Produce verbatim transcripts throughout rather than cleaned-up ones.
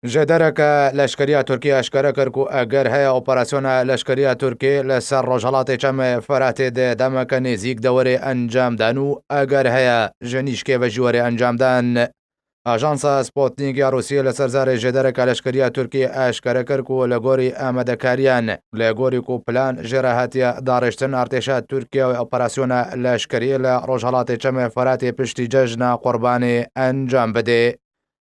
Ji dereke leşkeriya Tirkiyê eşkere kir ku eger heye operasyona leşkeriya Tirkiyê li ser rojhelatê Çemê Feratê di demeke nêzîk de were encam dan û eger heye ji nîşkê ve jî were encam dan. Ajansa Sputnik ya Rûsiyê li ser zarê ji dereke leşkeriya Tirkiyê eşkere kir ku li gorî amadekariyan, li gorî ku plan jê re hatiye darêştin, artêşa Tirkiye wê operasyona leşkerî li rojhelatê Çemê Feratê piştî cejna Qurbanê encam bide.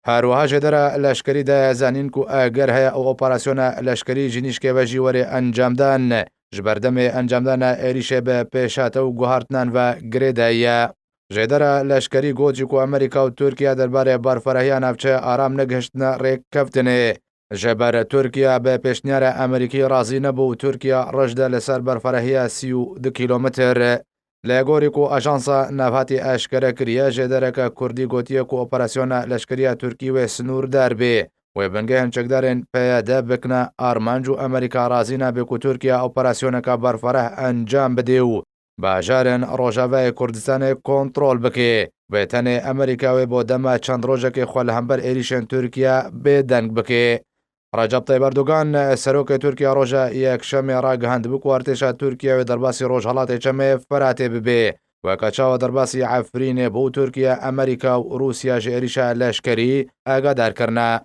Her wiha jêdera leşkerî daye zanîn ku eger heye ew operasyona leşkerî ji nîşkê ve jî were encamdan, ji ber demê encamdana êrîşê bi pêşhate û guhartinan ve girê de ye. Jêdera leşkerî got jî ku Amerîka û Tirkiye derbarê berferehiya navçe aram negihiştine rêkeftinê. Ji ber Tirkiye bi pêşniyara Amerîkî razî nebû û Tirkiye roj de li ser berferehiya sî û du kîlometr. Li gorî ku ajansa navhatî eşkere kiriye, jêdereke Kurdî gotiye ku operasyona leşkeriya Tirkî wê sinûrdar bê. Wê bingehên çekdarên P Y D bikine armanc û Amerîka razî nabe ku Tirkiye operasyoneke berfereh encam bide û bajarên Rojavayê Kurdistanê kontrol bike. Wê tenê Amerîka wê bo dema çend rojekê xwe li hember êrîşên Tirkiye bêdeng bike. Recep Tayyip Erdogan, serokê Tirkiye, roja Yekşemê ragihandibû ku artêşa Tirkiye wê derbasî rojhelatê Çemê Feratê bibe. Weke çawa derbasî Efrînê bû, Tirkiye, Amerîka û Rûsya ji êrîşa leşkerî agadar kirine.